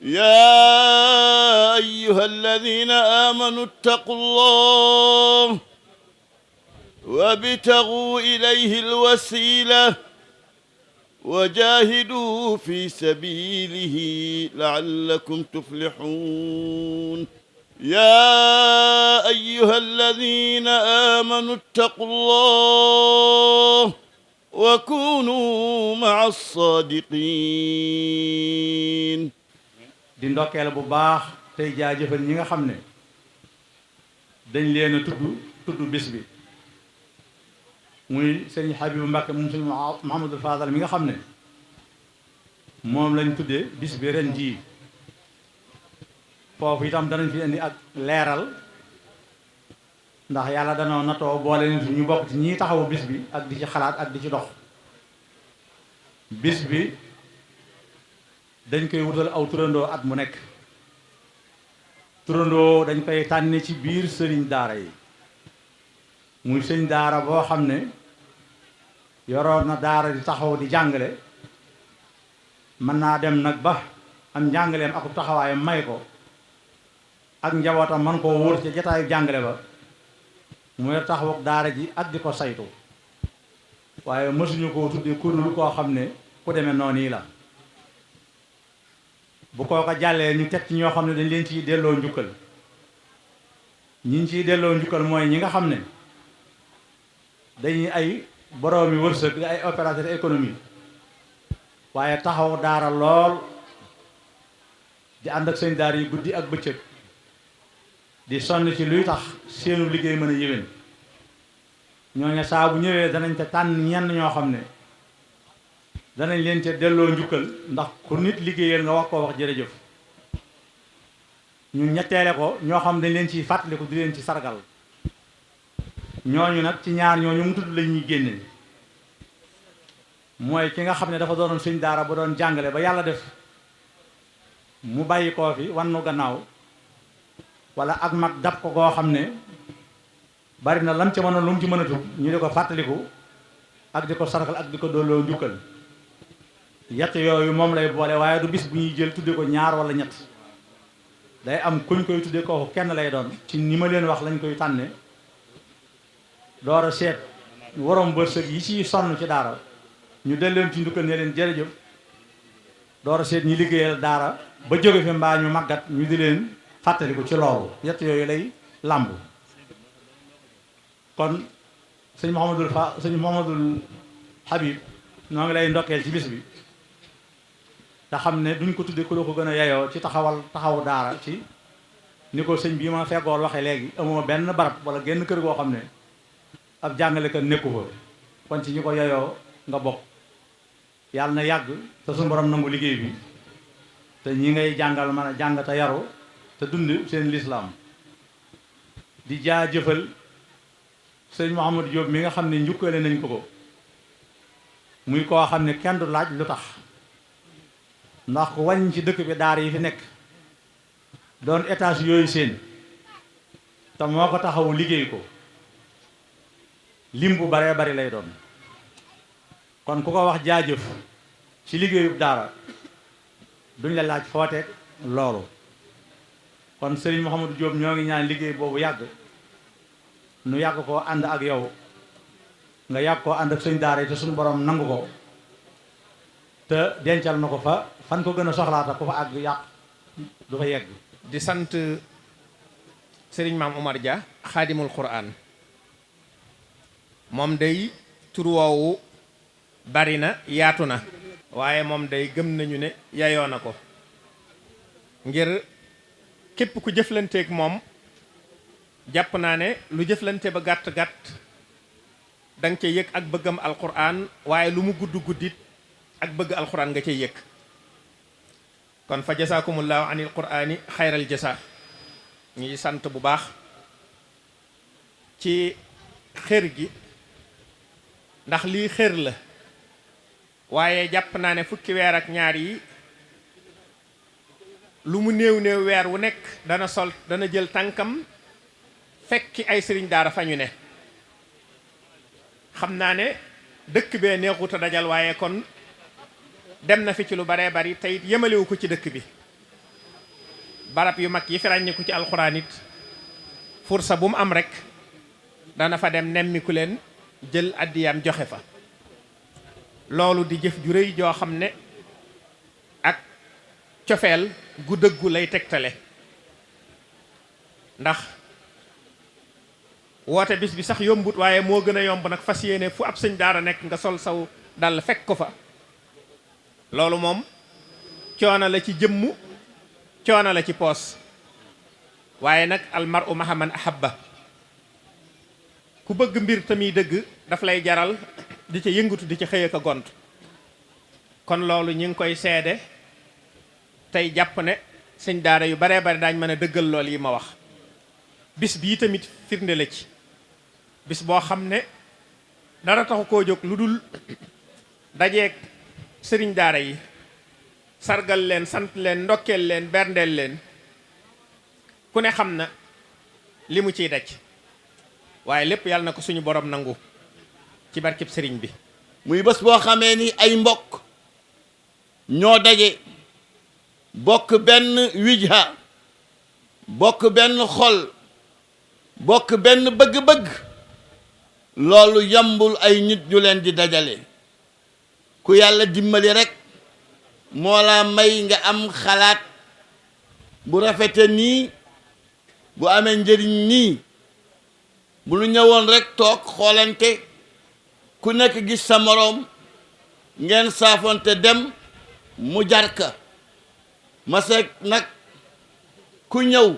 يا أيها الذين آمنوا اتقوا الله وابتغوا إليه الوسيلة وجاهدوا في سبيله لعلكم تفلحون يا أيها الذين آمنوا اتقوا الله وكونوا مع الصادقين. di ndokkeel bu baax tey jaajëfal ñi nga xam ne dañ leen a tudd bis bi muy sëñ Habibu Mbàkke moom sëñ Mouhamadul Fadal mi nga xam ne moom lañ tuddee bis bi ren jii foofu itam danañ fi indi ak leeral ndax yàlla danoo natoo boole nit ñu bokk ci ñi taxawu bis bi ak di ci xalaat ak di ci dox bis bi dañ koy wutal aw turandoo at mu nekk turandoo dañ koy tànne ci biir sëriñ daara yi muy sëñ daara boo xam ne yoroon na daara di taxaw di jàngale mën naa dem nag ba am njàngaleem ak taxawaayam may ko ak njabootam man koo wóor ci jataayu jàngale ba muy taxaw ak daara ji ak di ko saytu waaye mësuñu koo tuddee kuréel koo xam ne ku demee noonu yi la bu kooka jàllee ñu teg ci ñoo xam ne dañ leen ciy delloo njukkal ñi ciy delloo njukkal mooy ñi nga xam ne dañuy ay boroomi wërsëg di ay opérateur économique waaye taxaw daara lool di ànd ak seen daara yi guddi ak bëccëg di sonn ci luy tax seenu liggéey mën a yéwén ñooñu saa bu ñëwee danañ te tànn ñenn ñoo xam ne danañ leen ca delloo njukkal ndax ku nit liggéeyal nga wax koo wax jërëjëf ñu ñetteele ko ñoo xam dañ leen ciy fàttaliku di leen ci sargal ñooñu nag ci ñaar ñooñu mu tudd la ñuy génne mooy ki nga xam ne dafa doonoon sëñ daara ba doon jàngale ba yàlla def mu bàyyi koo fi wannu gannaaw wala ak mag dab ko goo xam ne bari na lam ca mënoon lu mu ci mën a tub ñu di ko fàttaliku ak di ko sargal ak di ko dolloo njukkal yett yooyu moom lay boole waaye du bis bu ñuy jël tudde ko ñaar wala ñett day am kuñ koy tudde kooku kenn lay doon ci ni ma leen wax lañ koy tànne door a seet waroom bërsëg yi ciy sonn ci daara ñu del leen ci njukkal ne leen jërëjëf door a seet ñi liggéeyal daara ba jóge fi mbaa ñu màggat ñu di leen fàttaliku ci loolu yett yooyu lay làmb kon sëñ Mouhamadul Habib noo ngi lay ndokkeel ci bis bi te xam ne duñ ko tudde ku la ko gën a yayoo ci taxawu daara ci ni ko sëñ bii ma feggool waxe léegi amoo benn barab wala genn kër goo xam ne ab jàngalekat nekku fa kon ci ñi ko yayoo nga bokk yàlla na yàgg te suñu borom nangu liggéey bi te ñi ngay jàngal mën a jàng te yaru te dund seen lislaam di jaajëfal sëñ Mouhamadou Diop mi nga xam ne njukkale nañ ko muy koo xam ne kenn du laaj lu tax ndax ku wàññ ci dëkk bi daara yi fi nekk doon étage yooyu seen te moo ko taxawu liggéey ko lim bu baree bari lay doon kon ku ko wax jaajëf ci liggéeyub daara duñ la laaj footeeg loolu kon Serigne Mouhamadou Diop ñoo ngi ñaan liggéey boobu yàgg nu yàgg koo ànd ak yow nga yàgg koo ànd ak sëñ daara yi te suñu borom nangu ko te dencal na ko fa fan ko gën a soxlaata ku fa àgg yàq du fa yegg. di sant Serigne Maam Omar Dia xaadimul Qur'an moom day tur woowu bari na yaatu na waaye moom day gëm nañu ne yayoo na ko ngir képp ku jëflanteeg moom jàpp naa ne lu jëflante ba gàtt-gàtt da nga cay yëg ak bëggam alquran waaye lu mu gudd guddit ak bëgg alquran nga cay yëg kon fa jasaakumullahu anil qur'ani xayral jasa ñuy sant bu baax ci xër gi ndax lii xër la waaye jàpp naa ne fukki weer ak ñaar yi lu mu néew néew weer wu nekk dana jël tànkam fekki ay sëriñ daara fa ñu ne xam naa ne dëkk bee neexut a dajal waaye kon dem na fi ci lu baree bari te it yemalewu ko ci dëkk bi barab yu mag yi fi ràññiku ci alxuraan it fursa bu mu am rek dana fa dem nemmiku leen jël addiyam joxe fa loolu di jëf ju rëy joo xam ne ak cofeel gu dëggu lay tegtale ndax woote bis bi sax yombut waaye moo gën a yomb nag fas yéene fu ab sëñ daara nekk nga sol saw dal fekk ko fa loolu moom coono la ci jëmm coono la ci poos waaye nag almaru maha man ahabba ku bëgg mbir tamuy dëgg daf lay jaral di ca yëngatu di ca xëy ak a gont kon loolu ñi ngi koy seede tey jàpp ne sëñ daara yu baree bari daañ mën a dëggal lool yi ma wax bis bii tamit firnde la ci bis boo xam ne dara taxu koo jóg lu dul dajeeg sëriñ daara yi sargal leen sant leen ndokkeel leen berndeel leen ku ne xam na li mu ciy daj waaye lépp yàlla na ko suñu borom nangu ci barkeb sëriñ bi muy bés boo xamee ni ay mbokk ñoo daje bokk benn wijha bokk benn xol bokk benn bëgg-bëgg loolu yambul ay nit ñu leen di dajale ku yàlla dimbali rek moo la may nga am xalaat bu rafete nii bu amee njëriñ nii bu nu ñëwoon rek toog xoolante ku nekk gis sa moroom ngeen saafonte dem mu jarka maseek nag ku ñëw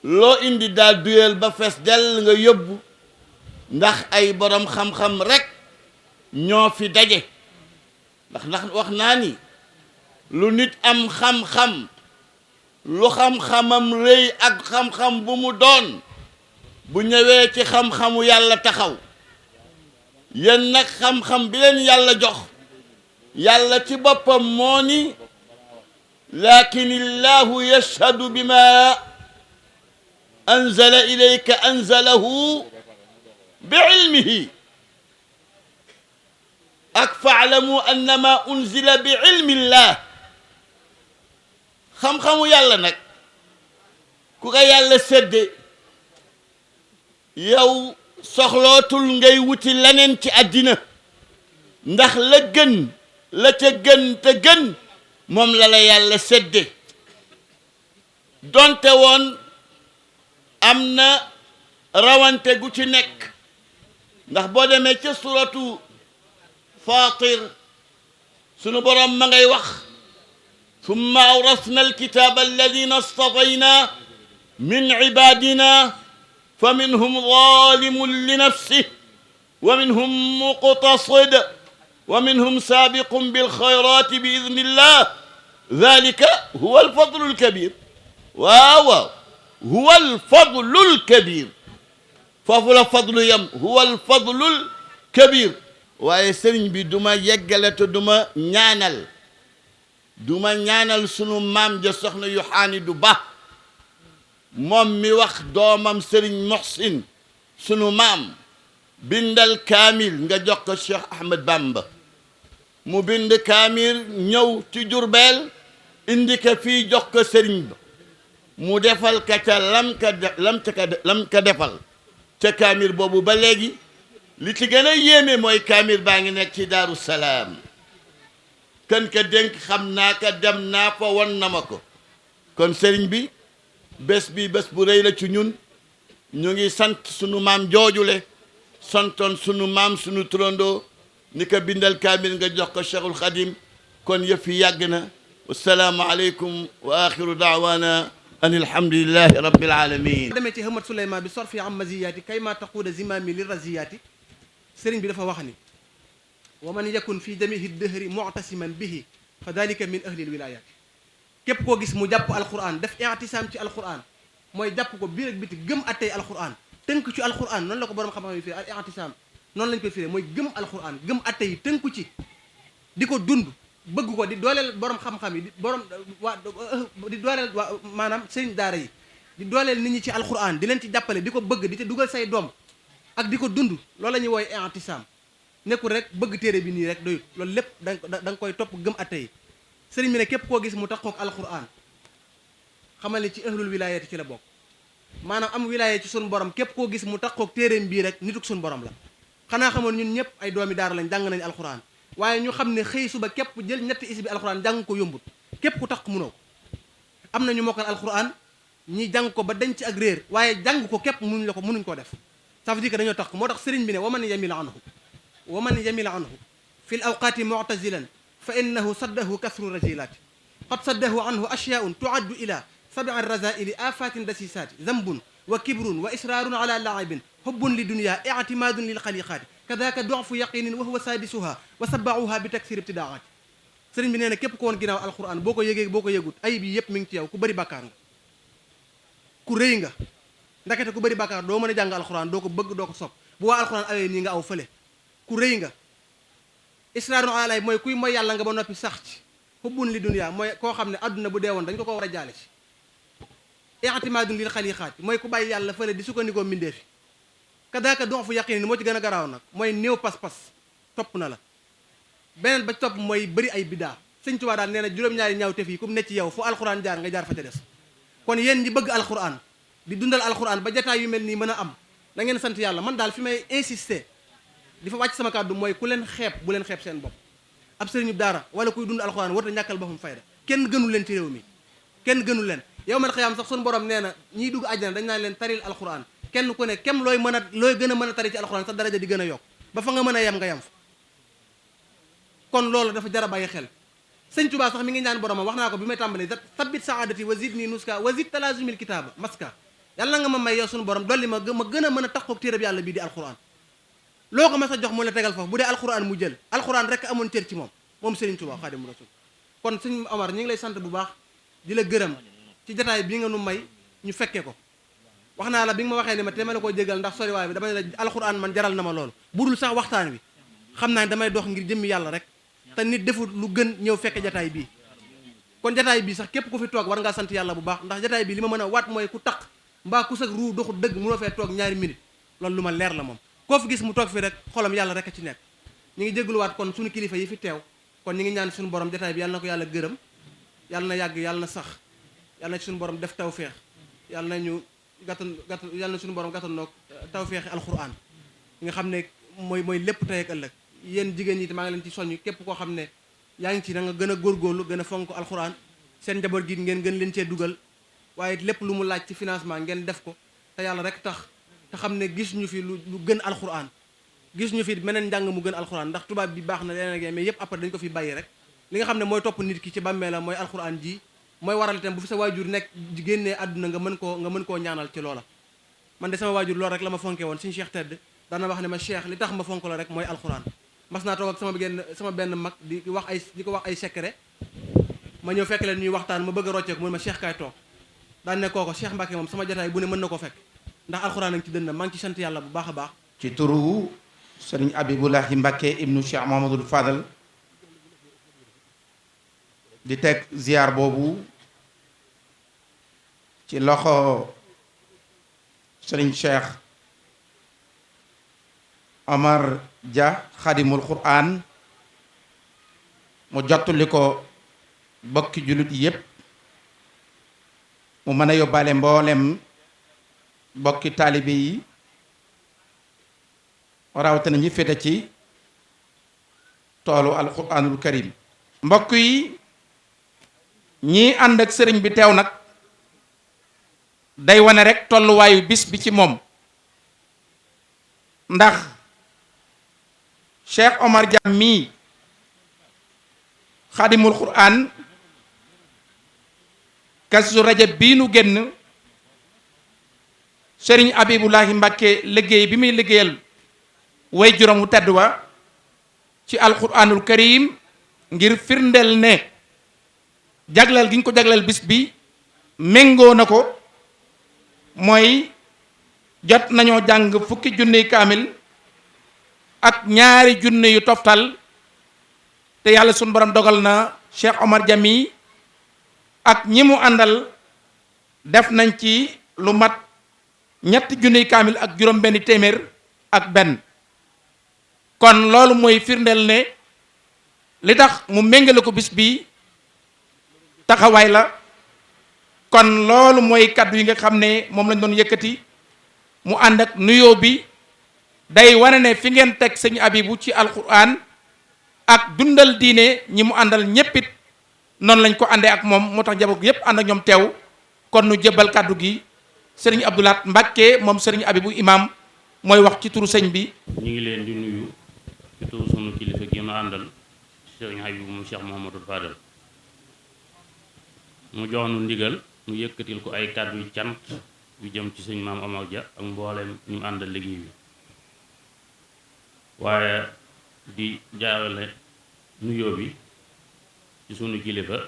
loo indi daal duyeel ba fees dell nga yóbbu ndax ay borom xam-xam rek ñoo fi daje ndax wax naa ni lu nit am xam-xam lu xam-xamam rëy ak xam-xam bu mu doon bu ñëwee ci xam-xamu yàlla taxaw yéen nag xam-xam bi leen yàlla jox yàlla ci boppam moo ni lakin illahu yashhadu bima anzala ilayka anzalahu bi ilmihi ak faalamu annama unzila bi ilmillah xam-xamu yàlla nag ku ko yàlla sédde yow soxlootul ngay wuti leneen ci àddina ndax la gën la ca gën te gën moom la la yàlla sédde donte woon am na rawante gu ci nekk ndax boo demee ca suratu Fatir sunu borom ma ngay wax summa awrasna alkitaba alladina stafayna min ibadina fa minhum zalimun li nafsih wa minhum muqtasid wa minhum sabiqun bilxayrati bi idnillah dalika huwa alfadlu alkabir waaw huwa alfadlu alkabir foofu la fadlu yam huwa alfadlu alkabir waaye sëriñ bi duma yeggale te duma ñaanal sunu maam ja soxna Yohanidu Ba moom mi wax doomam sëriñ Muhsin sunu maam bindal kaamil nga jox ko Cheikh Ahmed Bamba mu bind kaamil ñëw ci Jurbel indi ko fii jox ko sëriñ ba mu defal ka ca lam ka defal ca kaamil boobu ba léegi li ci gën a yéeme mooy kaamil baa ngi nekk ci Daaru Salaam kan ka dénk xam naa ka dem naa fa won na ma ko kon sëriñ bi bés bi bés bu rëy la ci ñun ñu ngi sant sunu maam joojule santoon sunu maam sunu turandoo ni ko bindal kaamil nga jox ko Cheikhul Khadim kon yëf yi yàgg na wassalaamu aleykum wa axiru daawaana an alhamdulillahi rabbil alamin demee ci Hamad Souleymane bi sorfi am maziyaati kay ma taquuda zimami li raziyaati sëriñ bi dafa wax ni wa man yakun fi jamihi dëhri mu'tasiman bihi fa dalika min ahli alwilayat képp koo gis mu jàpp alquran def i'tisaam ci alquran mooy jàpp ko biir ak biti gëm attey alquran tënk ci alquran noonu la ko borom xam-xam yi firi al i'tisaam noonu lañ koy firee mooy gëm alquran gëm atte yi tënku ci di ko dund bëgg ko di dooleel borom xam-xam yi di dooleel waa maanaam sëriñ daara yi di dooleel nit ñi ci alquran di leen ci jàppale di ko bëgg di ci dugal say doom ak di ko dund loolu la ñuy wooy i'tisaam nekkul rek bëgg téere bi nii rek doyut loolu lépp da nga koy topp gëm atte yi sëriñ bi ne képp koo gis mu taxook alquran xamal ne ci ahlul wilaayati ci la bokk maanaam am wilaaya ci sun borom képp koo gis mu takkook téeréem bii rek nituk sun borom la xanaa xamoon ñun ñëpp ay doomi daara lañ jàng nañ alxuraan waaye ñu xam ne xëy suba képp jël ñetti isbi alxuraan jàng ko yombut képp ku takk munoo ko am na ñu mokkal alxuraan ñi jàng ko ba denc ak réer waaye jàng ko képp mënuñ koo def ça veut dire que dañoo takk moo tax sëriñ bi ne waman yamila anhu fi l awqaati mu'tazilan fa innahu saddahu kasru rajilaati qad saddahu anhu ashyaun tuaddu ila sabi razaili afatin dasisaati zambun wa kibrun wa israarun ala laibin hubbun li dunia ictimaadun lil xaliqaati kadaka dofu yaqinin wa huwa saadisuha wa sabauha bi taksir ibtidaati sëriñ bi nee na képp ko woon ginnaaw alquran boo ko yëgee boo ko yëgut ayib yi yëpp mi ngi ci yow ku bëri bàkkaar nga ku rëy nga ndakete ku bëri bàkkaar doo mën a jàng alquran doo ko bëgg doo ko sopp bu waa alquran awee nii nga aw fële ku rëy nga israarun ala laib mooy kuy mooy yàlla nga ba noppi sax ci hubbun li dunia mooy koo xam ne adduna bu deewoon dañ ko war a jaale ci i'timaadun lil xaliqaati mooy ku bàyyi yàlla fële di sukkandikoo mbindee fi kadaka dox fu yaqin ni moo ci gën a garaaw nag mooy néew pas-pas topp na la beneen ba topp mooy bëri ay biddaa sëñ Tuubaa daal nee na juróom-ñaari ñaawteef yi ku mu ne ci yow fu alxuraan jaar nga jaar fa ca des kon yéen ñi bëgg alxuraan di dundal alxuraan ba jataay yu mel nii mën a am da ngeen sant yàlla man daal fi may insister di fa wàcc sama kàddu mooy ku leen xeeb bu leen xeeb seen bopp ab sëriñu daara wala kuy dund alxuraan warta ñàkkal boppam fayda kenn gënu leen ci réew mi kenn gënu leen yow man xiyaam sax suñu borom nee na ñiy dugg àjjana dañ naan leen taril alxuraan kenn ku ne kem looy gën a mën a tari ci alxuraan sa daraja di gën a yokk ba fa nga mën a yem nga yem fa kon loolu dafa jar a bàyyi xel sëñ Tuubaa sax mi ngi ñaan boromam wax naa ko bi may tàmbali sabbit saadati wa zidni nuska wa zid talazumil kitaaba maska yàlla nga ma may yow suñu borom dolli ma gën a mën a taxoog téereb yàlla bii di alxuraan loo ko mas a jox mu la tegal foofu bu dee alxuraan mu jël alxuraan rek amoon cër ci moom Sëriñ Tuubaa Xaadimu Rasuul kon sëñ Omar ñi ngi lay sant bu baax di la gërëm ci jataay bi nga nu may ñu fekke ko wax naa la bi nga ma waxee ne ma te ma la koo jégal ndax soriwaay bi dama ne la alxuraan man jaral na ma loolu budul sax waxtaan wi xam naa ne damay dox ngir jëmmi yàlla rek te nit defut lu gën ñëw fekke jataay bii kon jataay bii sax képp ku fi toog war ngaa sant yàlla bu baax ndax jataay bii li ma mën a waat mooy ku taq mbaa ku sag ruu doxul dëgg mënoo fee toog ñaari minute loolu lu ma leer la moom koo fi gis mu toog fi rek xolam yàlla rek a ci nekk ñu ngi jégaluwaat kon suñu kilifa yi fi teew kon ñu ngi ñaan suñu borom jataay bi yàlla na ko yàlla gërëm yàlla na yàgg yàlla na sax yàlla na ci suñu borom def tawféex yàlla na ñu gàttan yàlla na suñu borom gàttan noog tawféexi alxuraan nga xam ne mooy lépp tey ak ëllëg yéen jigéen ñi te maa ngi leen ci soññ képp koo xam ne yaa ngi ci da nga gën a góorgóorlu gën a fonk alxuraan seen njaboot gi ngeen gën leen cee dugal waaye lépp lu mu laaj ci financement ngeen def ko te yàlla rek tax te xam ne gis ñu fi lu gën alxuraan gis ñu fi meneen njàng mu gën alxuraan ndax tubaab bi baax na leneen ak mais yépp après dañ ko fi bàyyi rek li nga xam ne mooy topp nit ki ci bàmmee la mooy alxuraan ji mooy waral itam bu fi sa waajur nekk génnee àdduna nga mën koo ñaanal ci loola man de sama waajur loolu rek la ma fonkee woon suñu Cheikh tedd dana wax ne ma Cheikh li tax ma fonk la rek mooy alxuraan mas naa toog ak sama benn mag di ko wax ay secret ma ñëw fekk leen ñuy waxtaan ma bëgg a rocceeku mu ne ma Cheikh kaay toog daan ne kooko Cheikh Mbacke moom sama jotaay bu ne mën na ko fekk ndax alxuraan a ngi ci dënnam maa ngi ci sant yàlla bu baax a baax ci turu sëriñ Abibulahi Mbacke ibnu Cheikh Mahamadul Fadal di teg ziar boobu ci loxo sëriñ Cheikh Omar Dia xadimul Qur'an mu jottali ko bokki jullit yépp mu mën a yóbbaale mboolem bokki taalibe yi rawatina ñi féete ci toolu alquranul karim mbokk yi ñii ànd ak sëriñ bi teew nag day wane rek tolluwaayu bis bi ci moom ndax Cheikh Omar Dia mii xadimul Qur'an Kazu Rajab bii nu génn sëriñ Abibulahi Mbacke liggéey bi muy liggéeyal way juróom wu tedd wa ci alquranul karim ngir firndeel ne jagleel gi ñu ko jagleel bis bi méngoo na ko mooy jot nañoo jàng fukki junniy kaamil ak ñaari junni yu toftal te yàlla sunu borom dogal na Cheikh Omar Dia mi ak ñi mu àndal def nañ ci lu mat ñetti junniy kaamil ak juróom benn téeméer ak benn kon loolu mooy firndeel ne li tax mu méngale ko bis bi taxawaay la kon loolu mooy kaddu yi nga xam ne moom lañ doon yëkkati mu ànd ak nuyoo bi day wane ne fi ngeen teg sëñ Abibu ci alquran ak dundal diine ñi mu àndal ñéppit noonu lañ ko àndee ak moom moo tax njaboot yépp ànd ak ñoom teew kon nu jébbal kaddu gi sëriñ Abdou Lahad Mbacké moom sëriñ Abibu imam mooy wax ci turu sëñ bi. ñu ngi leen di nuyu ci turu sunu kilifa gi nu àndal sëriñ Abibu moom Cheikh Mouhamadou Fadal mu jox nu ndigal mu yëkkatil ko ay kàddu yu cant yu jëm ci sëñ Maam Omar Dia ak mbooleem ñu àndal liggéey bi waaye di jaarale nuyoo bi ci sunu kilifa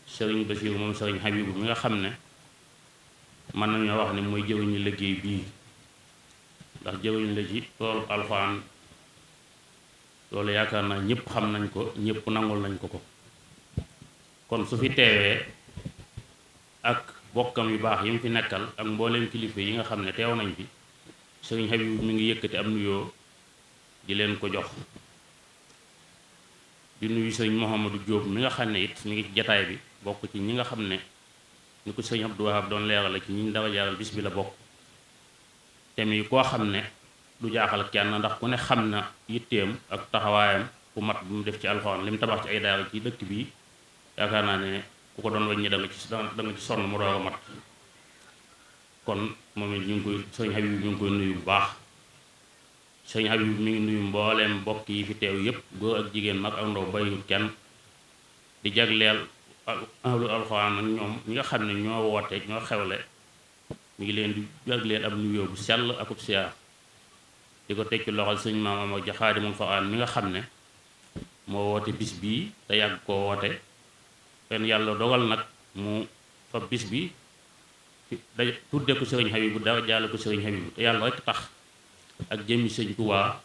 sëriñ Basiiru moom sëriñ Habibu mi nga xam ne mën nañoo wax ne mooy jëwriñu liggéey bii ndax jëwriñ la ci toolu alxuraan loolu yaakaar naa ñëpp xam nañ ko ñëpp nangul nañ ko ko kon su fi teewee ak bokkam yu baax yi mu fi nekkal ak mbooleem kilifa yi nga xam ne teew nañ fi sëriñ Habibu mi ngi yëkkati am nuyoo di leen ko jox di nuyu sëriñ Mouhamadou Diop mi nga xam ne it mi ngi ci jataay bi bokk ci ñi nga xam ne ñu ko sëriñ Abdou Wahab doon leeral ci ñi dara jaaral bis bi la bokk te mi koo xam ne du jaaxal kenn ndax ku ne xam na yitteem ak taxawaayam ku mat bu mu def ci alxuraan li mu tabax ci ay daara ci dëkk bi yaakaar naa ne ku ko doon wàññi da nga ci sonn mu doog a mat kon moom it ñu ngi koy sëriñ Habibu ñu ngi koy nuyu bu baax sëriñ Habibu mi ngi nuyu mbooleem mbokk yi fi teew yépp góor ak jigéen mag ak ndaw bàyyiwul kenn di jagleel ahlu alxuraan ak ñoom ñi nga xam ne ñoo woote ñoo xewle mi ngi leen di jagleel ab nuyoo bu sell akub siyaar di ko teg ci loxol sëñ Maam Omar Dia Xaadimul Quraan mi nga xam ne moo woote bis bii te yàgg koo woote fen yàlla dogal nag mu fa bis bi da tudde ko sëriñ Habibu dara jaale ko sëriñ Habibu te yàlla rek tax ak jëmmi sëñ Tuubaa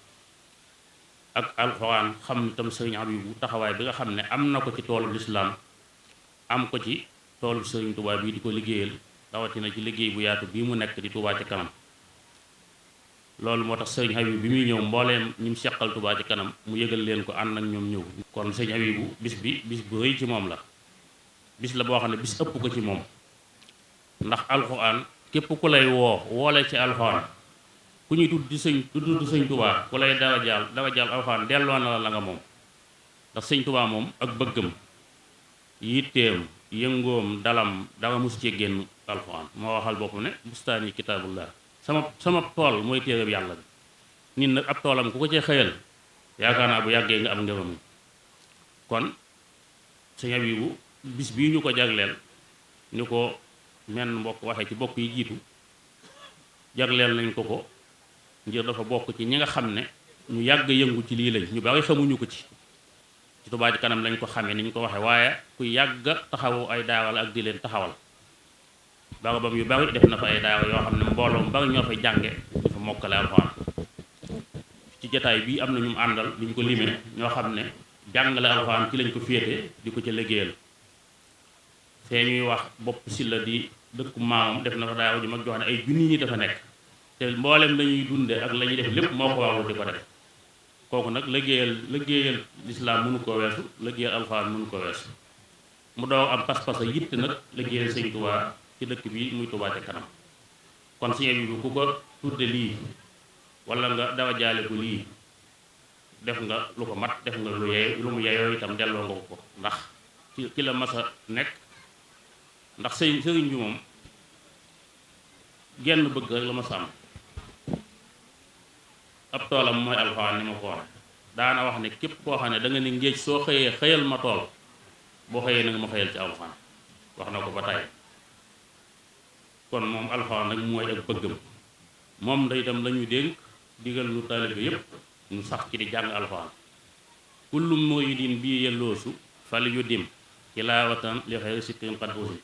ak alxuraan xam itam sëriñ Habibu taxawaay bi nga xam ne am na ko ci toolu lislaam am ko ci toolu sëriñ Tuubaa bii di ko liggéeyal rawatina ci liggéey bu yaatu bii mu nekk di Tuubaa ci kanam loolu moo tax sëriñ Habibu bi muy ñëw mbooleem ñi mu seqal Tuubaa ci kanam mu yëgal leen ko ànd ak ñoom ñëw kon sëriñ Habibu bis bi bis bu rëy ci moom la bis la boo xam ne bis ëpp ko ci moom ndax alxuraan képp ku lay woole ci alxuraan ku ñuy tudd sëñ Tuubaa ku lay dara jaal alxuraan delloo na la nga moom ndax sëñ Tuubaa moom ak bëggam yitteem yëngoom dalam dara mosu ci génn alxuraan moo waxal bopp ne bustaani kitaabullah sama tool mooy téereb yàlla bi nit nag ab toolam ku ko ci xëyal yaakaar naa bu yàggee nga am ngërëm kon sëñ Habibu bis bii ñu ko jagleel ni ko menn mbokk waxee ci bokk yi jiitu jagleel nañ ko ko ngir dafa bokk ci ñi nga xam ne ñu yàgg yëngu ci lii lañ ñu bari xamuñu ko ci Tuubaa ci kanam lañ ko xamee ni ñu ko waxee waaye ku yàgg taxawu ay daara ak di leen taxawal barabam yu bari def na fa ay daara yoo xam ne mbooloo mu bari ñoo fay jànge dafa mokkale alxuraan ci jataay bii am na ñu mu àndal bi ñu ko limee ñoo xam ne jàngale alxuraan ci lañ ko féete di ko ca liggéeyal fee ñuy wax bopp si la di dëkku maamam def na fa daara ju mag joo xam ne ay junni ñi dafa nekk te mboolem la ñuy dunde ak la ñuy def lépp moo ko warlu di ko def kooku nag liggéeyal lislaam mënu ko weesu liggéeyal alxuraan mënu ko weesu mu doo am pas-pas a yitt nag liggéeyal sëñ Tuubaa ci dëkk bi muy Tuubaa ca kanam kon sëñ bi ku ko tudde lii wala nga dawa jaale ko lii def nga lu ko mat def nga lu mu yeyoo itam delloo nga ko ndax ci la masa nekk ndax sëriñ bi moom genn bëgg rek la ma sàmm ab toolam mooy alxuraan ni ma ko wax daana wax ne képp koo xam ne da nga ne ngéej soo xëyee xëyal ma tool boo xëyee na nga ma xëyal ci alxuraan wax na ko ba tey kon moom alxuraan nag mooy ak bëggam moom da itam la ñuy dénk digal nu taalibe yépp ñu sax ci di jàng alxuraan kullu muridin bii yelloosu fal yu dim ci laawatan li xëy sikkim xat aussi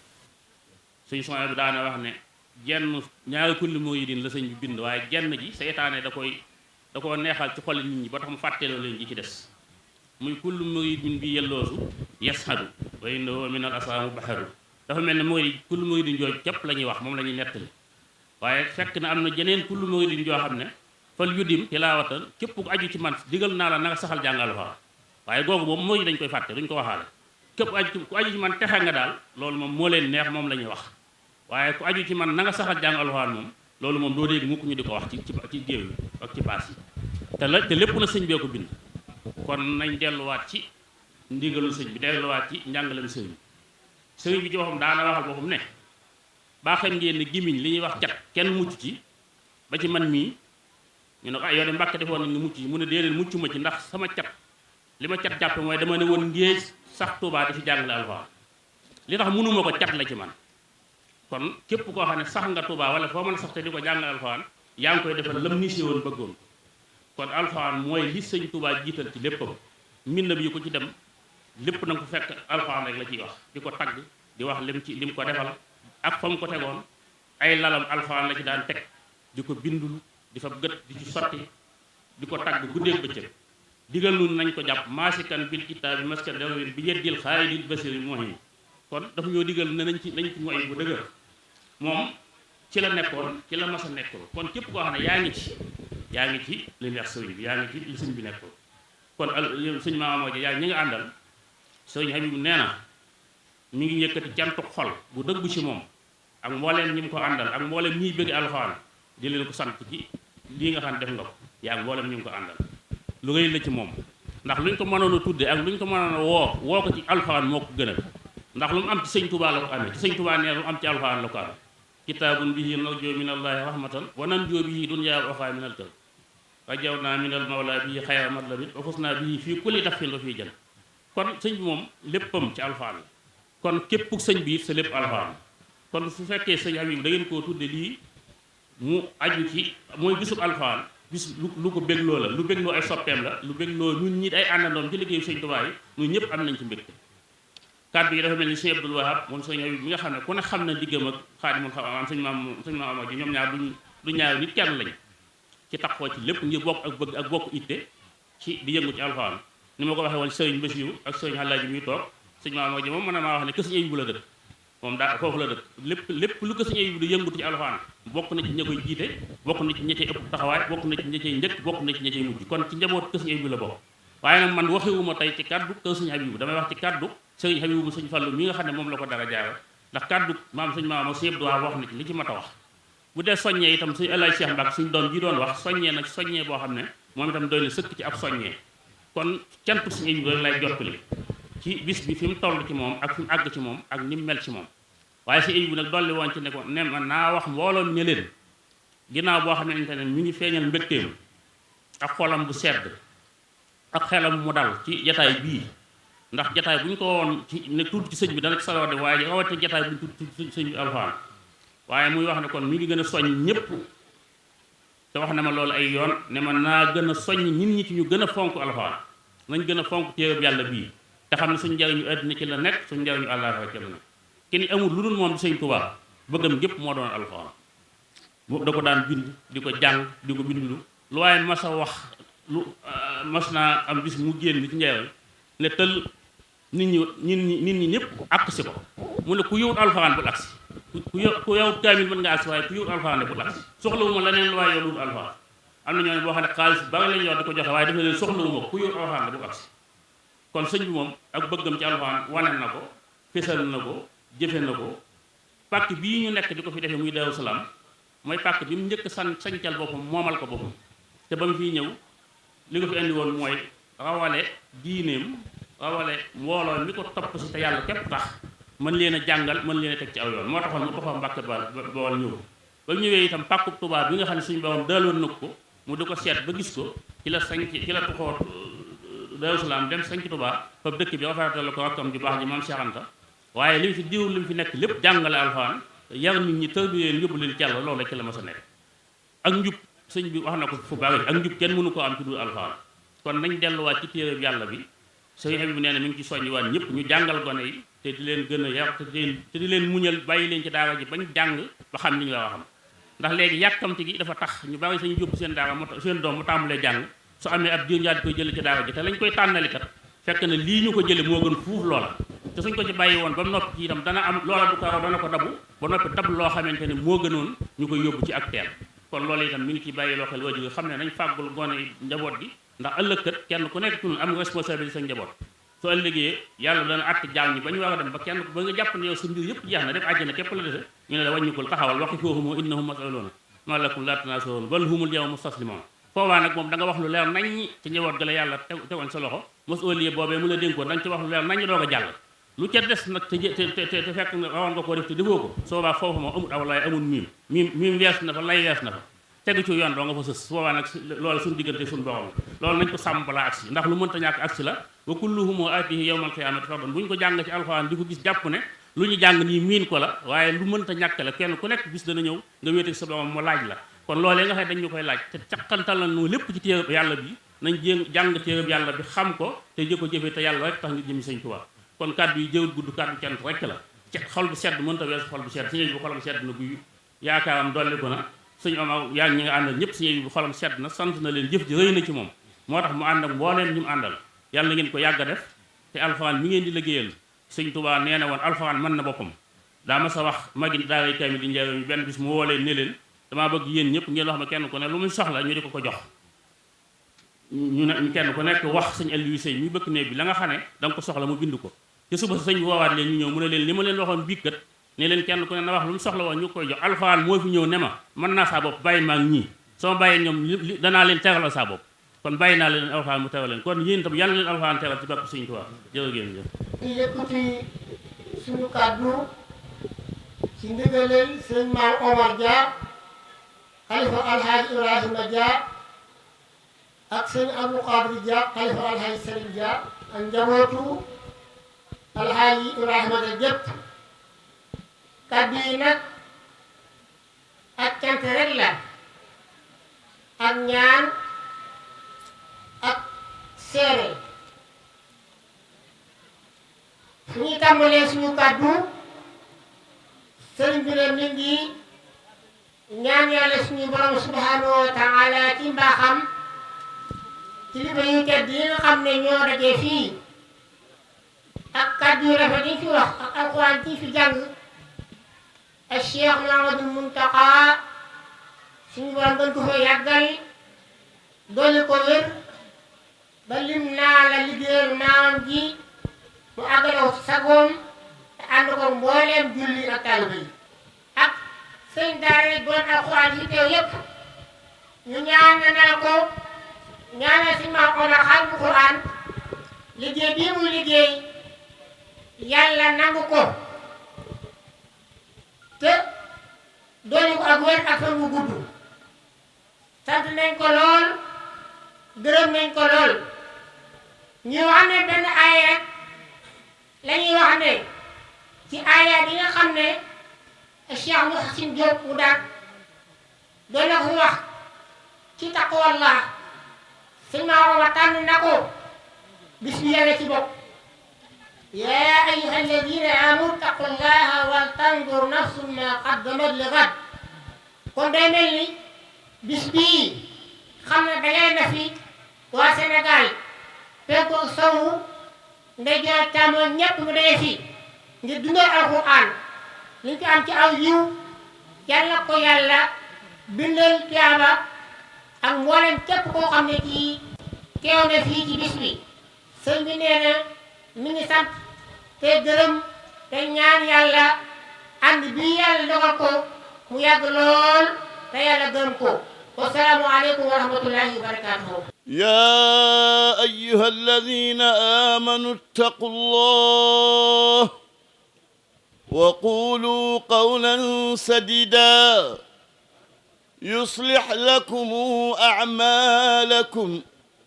suñu soxna bi daana wax ne jenn ñaari kullu muridin la sëñ bi bind waaye jenn ji seytaane da ko neexal ci xoli nit ñi ba tax mu fàtteeloo leen ji ci des muy kullu muridin bi yelloosu yashadu wa innahu min al asaamu baharu dafa mel ne murid kullu muridin jooju képp la ñuy wax moom la ñuy nettali waaye fekk na am na jeneen kullu muridin joo xam ne fal yudim tilaawatan képp ku aju ci man digal naa la na nga saxal jàng alxuraan waaye googu boobu murid dañ koy fàtte duñ ko waxaale képp ku aju ci man texe nga daal loolu moom moo leen neex moom la ñuy wax waaye ku aju ci man na nga saxal jàng alxuraan moom loolu moom doo dégg mukk ñu di ko wax ci géew yi ak ci paas yi te lépp na sëñ bee ko bind kon nañ delluwaat ci ndigalul sëñ bi delluwaat ci njàngaleem sëriñ bi ci boppam daana waxal boppam ne baa xam ngeen ne gimiñ li ñuy wax cat kenn mucc ci ba ci man mii ñu ne ko yow de Mbàkke defoon nañ nga mucc ci mu ne déedéet mucc ma ci ndax sama cat li ma cat jàppe mooy dama ne woon ngéej sax Tuubaa di fi jàngale alxuraan li tax mënuma ko cat la ci man kon képp koo xam ne sax nga Tuubaa wala foo mën a sax te di ko jàngale alxuraan yaa ngi koy defal lam nisee woon bëggoon kon alxuraan mooy li sëñ Tuubaa jiital ci léppam mbindam yi ko ci dem lépp na nga ko fekk alxuraan rek la ciy wax di ko tagg di wax lim ko defal ak fa mu ko tegoon ay lalam alxuraan la ci daan teg di ko bindulu di fa gët di ci sotti di ko tagg guddeeg bëccëg digal nun nañ ko jàpp maasikan bil kitaabi maskan dawin bi yeddil xaalidil basiri mohim kon dafa ñoo digal ne nañ ci moy bu dëgër moom ci la nekkoon ci la mas a nekkoon kon képp koo xam ne yaa ngi ci li neex sëriñ bi yaa ngi ci li sëriñ bi nekkoon kon sëñ Mamadou yaa ñi nga àndal sëriñ Habib nee na mi ngi yëkkati cantu xol bu dëggu ci moom ak mbooleem ñi mu ko àndal ak mbooleem ñiy bëgg alxuraan di leen ko sant ci lii nga xam ne def nga ko yaa ak mbooleem ñi mu ko àndal lu rëy la ci moom ndax luñ ko mënoon a tudde ak luñ ko mënoon a woo ko ci alxuraan moo ko gënal ndax lu mu am ci sëñ Tuubaa la ko amee ci sëñ Tuubaa nee lu mu am ci alxuraan la ko amee kitaabun bihi narjuu minallaahi rahmatan wa nanjuu bihi dunyaa wa uxraa minal karb rajawnaa minal mawlaa bihi xayra matlabin wa fusnaa bihi fii kulli dafin wa fii jan kon sëñ bi moom léppam ci alxuraan la kon képp sëñ bi it sa lépp alxuraan kon su fekkee sëñ Habib da ngeen koo tudde lii mu aju ci mooy bisub alxuraan bis lu ko bégloo la lu bégloo ay soppeem la lu bégloo ñun ñi ay àndandoom ci liggéeyu sëñ Tuubaa yi ñun ñëpp am nañ ci mbégte kàddu yi dafa mel ni sëñ Abdul Wahab moom sëñ Habib mi nga xam ne ku ne xam na diggam ak Xaadimul Xuraan sëñ maam Amar ji ñoom ñaar du ñaar nit kenn lañ ci taxoo ci lépp ngir bokk ak bëgg ak bokk itte ci di yëngu ci alxuraan ni ma ko waxee woon sëriñ Basiru ak sëriñ Alaaji muy toog sëñ maam Amar ji moom mën na maa wax ne kër sëñ Habib la dëkk moom daa foofu la dëkk lépp lu ko sëñ Habib di yëngutu ci alxuraan bokk na ci ña koy jiite bokk na ci ña cay ëpp taxawaay bokk na ci ña cay njëkk bokk na ci ña cay mujj kon ci njaboot kër sëñ Habib la bokk waaye nag man waxewuma tey ci kaddu kër sëñ Habib damay wax ci kaddu sëriñ Habib mu sëñ Fallu mi nga xam ne moom la ko dara jaara ndax kaddu maam sëñ maama sëñ Abdou wax na ci li ci mat a wax bu dee soññee itam sëñ Alaaji Cheikh Mbacke suñ doom ji doon wax soññee nag soññee boo xam ne moom itam doy na sëkk ci ab soññee kon cantu sëñ Habib rek lay jottali ci bis bi fi mu toll ci moom ak fi mu àgg ci moom ak ni mu mel ci moom waaye sëñ Habib nag dolli woon ci ne ko ne man naa wax mbooloom ne leen ginnaaw boo xam ne mi ngi feeñal mbégteem ak xolam bu sedd ak xelam mu dal ci jataay bii ndax jataay bu ñu ko woon ci ne tudd ci sëñ bi dana ci solo de waaye rawate jataay bu ñu tudd ci sëñ bi alxuraan waaye muy wax ne kon mi ngi gën a soññ ñëpp te wax na ma loolu ay yoon ne ma naa gën a soññ nit ñi ci ñu gën a fonk alxuraan nañ gën a fonk téereb yàlla bii te xam ne suñu njariñu àddina ci la nekk suñu njariñu àllaaxira ci la nekk kenn amul lu dul moom di sëñ Tuubaa bëggam gépp moo doon alxuraan da ko daan bind di ko jàng di ko bindlu lu waaye mas a wax lu mas naa am bis mu génn ci njariñ ne tël nit ñi ñëpp àgg si ko mu ne ku yëwut alxuraan bul agsi ku yow kaamil mën nga agsi waaye ku yëwut alxuraan ne bul agsi soxlawuma leneen lu waaye yow lu alxuraan am na ñoo ne boo xam ne xaalis bari lañu yor di ko joxe waaye daf leen soxlawuma ko ku yëwut alxuraan ne bul agsi kon sëñ bi moom ak bëggam ci alxuraan wane na ko fésal na ko jëfe na ko pàkk bii ñu nekk di ko fi defee muy Daaru Salaam mooy pàkk bi mu njëkk sañcal boppam moomal ko boppam te ba mu fiy ñëw li ko fi indi woon mooy rawale diineem rawale mbooloo mi ko topp si te yàlla képp tax mën leen a jàngal mën leen a teg ci aw yoon moo taxoon mu toxoo Mbàkke Bawol ñëw ba ñëwee itam pàkkub Tuubaa bi nga xam ne suñu borom daaloon na ko mu di ko seet ba gis ko ci la toxoo Daaru Salaam dem sañc Tuubaa fab dëkk bi rafetal la ko rakkam ju baax ji maam Cheikh Anta waaye li mu fi diwul li mu fi nekk lépp jàngale alxuraan yar nit ñi tërbiyee leen yóbbu leen ci Yàlla loolu ci la ma sa nekk ak njub sëñ bi wax na ko fu bari ak njub kenn mënu koo am ci dul alxuraan kon nañ delluwaat ci téere bi yàlla bi sëñ Habib nee na mi ngi ci soññiwaat ñëpp ñu jàngal gone yi te di leen gën a yar te di leen muñal bàyyi leen ci daara ji bañ jàng ba xam li ñu war a xam ndax léegi yàkkamti gi dafa tax ñu bari sañu yóbbu seen daara seen doom mu tàmbalee jàng su amee ab diir njaat di koy jële ci daara ji te lañ koy tànnalikat fekk na lii ñu ko jële moo gën fuuf loola te suñ ko ci bàyyi woon ba mu noppi ci itam dana am loola du ko raw dana ko dabu ba noppi dab loo xamante ne moo gënoon ñu koy yóbbu ci ak teel kon loolu itam mi ngi ci bàyyi loo xel waajur xam ne nañ fàggul gone yi njaboot gi ndax ëllëg kat kenn ku nekk ci ñun am responsabilité sa njaboot su ëllëgee yàlla dana àtt jaam ñi ba ñu war a dem ba kenn ba nga jàpp ne yow sa mbir yëpp jeex na def àjjana képp la dese ñu ne la wàññikul taxawal waxi foohumoo innahum mas'uluuna maa lakum laa tanaasuruun bal humul yawma mustaslimoon foofaa nag moom da nga wax lu leer nañ ci njaboot ga la yàlla tegoon sa loxo mas'uuliyya boobee mu la dénkoon da nga ci wax lu leer nañ doog a jàll lu ca des nag te fekk nga waroon nga koo def te defoo ko soobaa foofu moom amul aw lay amul miim wees na fa lay wees na fa tegu ci yoon doo nga fa sës boobaa nag loolu suñu diggante suñu borom loolu nañ ko sàmm balaa agsi ndax lu mënta ñàkk agsi la wa kulluhum aatihi yawmal qiyaamati fardan bu ñu ko jàng ci alxuraan di ko gis jàpp ne lu ñu jàng nii miin ko la waaye lu mënta ñàkk la kenn ku nekk bis dana ñëw nga wéete sa borom mu laaj la kon loolee nga xam ne dañ ñu koy laaj te caqantal na nu lépp ci téereb yàlla bi nañ jàng téereb yàlla bi xam ko te jë ko jëfee te yàlla rek tax ngir jëmi Sëñ Tuubaa kon kàddu yi jëwul gudd kàddu cant rek la xol bu sedd mënta weesu xol bu sedd suñu bu xolam sedd na guy yaakaaram dolli ko na sëñ Omar yaa ngi ñi nga àndal ñëpp suñu bu xolam sedd na sant na leen jëf ji rëy na ci moom moo tax mu ànd ak mbooleem ñu mu àndal yàlla na ngeen ko yàgg a def te alxuraan mi ngeen di liggéeyal Sëñ Tuubaa nee na woon alxuraan mën na boppam daa ma sa wax magi daaray kaamil di njëriñ benn bis mu woo leen ne leen damaa bëgg yéen ñëpp ngeen wax ma kenn ku ne lu muy soxla ñu di ko jox ñu ne kenn ku nekk wax sëñ Aliou Sey mi bëkk néeg bi la nga xam ne da nga ko soxla mu bind ko te suba sa sëñ bi woowaat leen ñu ñëw mu ne leen li ma leen waxoon biig kat ne leen kenn ku ne na wax lu mu soxla woon ñu koy jox alxuraan moo fi ñëw ne ma mën naa saa bopp bàyyi maa ngi ñii sama bàyyee ñoom danaa leen tegalal saa bopp kon bàyyi naa leen alxuraan mu tegal leen kon yéen itam yàlla leen alxuraan tegal ci bàkk Sëñ Tuubaa jërë ngeen jëf di yëkkati suñu kàddu ci ndigaleel sëñ Maam Omar Dia xalifa alxaaji Ibrahima Dia ak sëñ Abdou Qadir Dia xalifa alxaaji Salim Dia ak njabootu alxaaji Ibrahima Dia gépp kàddu yi nag ak cant rek la ak ñaan ak seere fu ñuy tàmbalee suñu kàddu sëriñ bi ne mi ngi ñaan yàlla suñu borom subhanahu wa taala ci mbaaxam kilifa yu tedd yi nga xam ne ñoo dajee fii ak kàddu yu rafet yi fi wax ak alxuraan ci fi jàng ak Cheikh Mouhamadoul Mountakha suñu borom gën ko fa yàggal doole ko wér ba lim naa la liggéeyal maamam ji mu àggale sagoom te ànd ko mbooleem julli ak taalibe yi ak sëñ daara doon alxuraan yi teew yépp ñu ñaanal ko ñaanal si Maam Omar xam bu Quraan liggéey bii muy liggéey yàlla nangu ko te doole ko ak wér ak fan mu gudd sant nañ ko lool gërëm nañ ko lool ñu wax ne benn aaya rek la ñuy wax ne ci aaya yi nga xam ne Cheikh Mouhsin Diop mu daal doon na ko wax ci taqwallah sëñ Maam Omar tànn na ko bis bi yàlla ci bopp yaa ayyuha alladina amanu taqullaha wal tandur nafsum ma qaddamat li gad kon day mel ni bis bii xam ne dangay na fi waa Sénégal penku sowu ndeyjoor càmmoñ ñépp mu dee fi ngir dundal alxuraan liñ ko am ci aw yiw yàlla ko yàlla bindal tuyaaba ak mboolem képp koo xam ne kii teew na fii ci bis bi sëñ bi nee na mi ngi sant te gërëm te ñaan yàlla ànd bii yàlla dogal ko mu yàgg lool te yàlla gërëm ko والسلام عليكم ورحمة الله وبركاته. يا أيها الذين آمنوا اتقوا الله وقولوا قولا سديدا يصلح لكم أعمالكم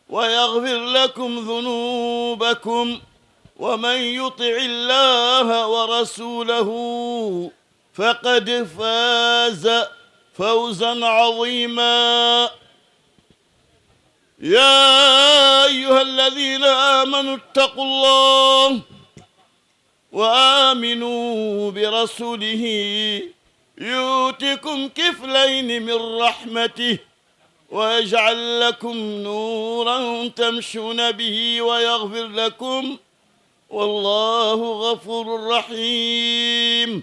ويغفر لكم ذنوبكم ومن يطع الله ورسوله فقد فاز فوزا عظيما يا أيها الذين آمنوا اتقوا الله وآمنوا برسوله يؤتكم كفلين من رحمته ويجعل لكم نورا تمشون به ويغفر لكم والله غفور رحيم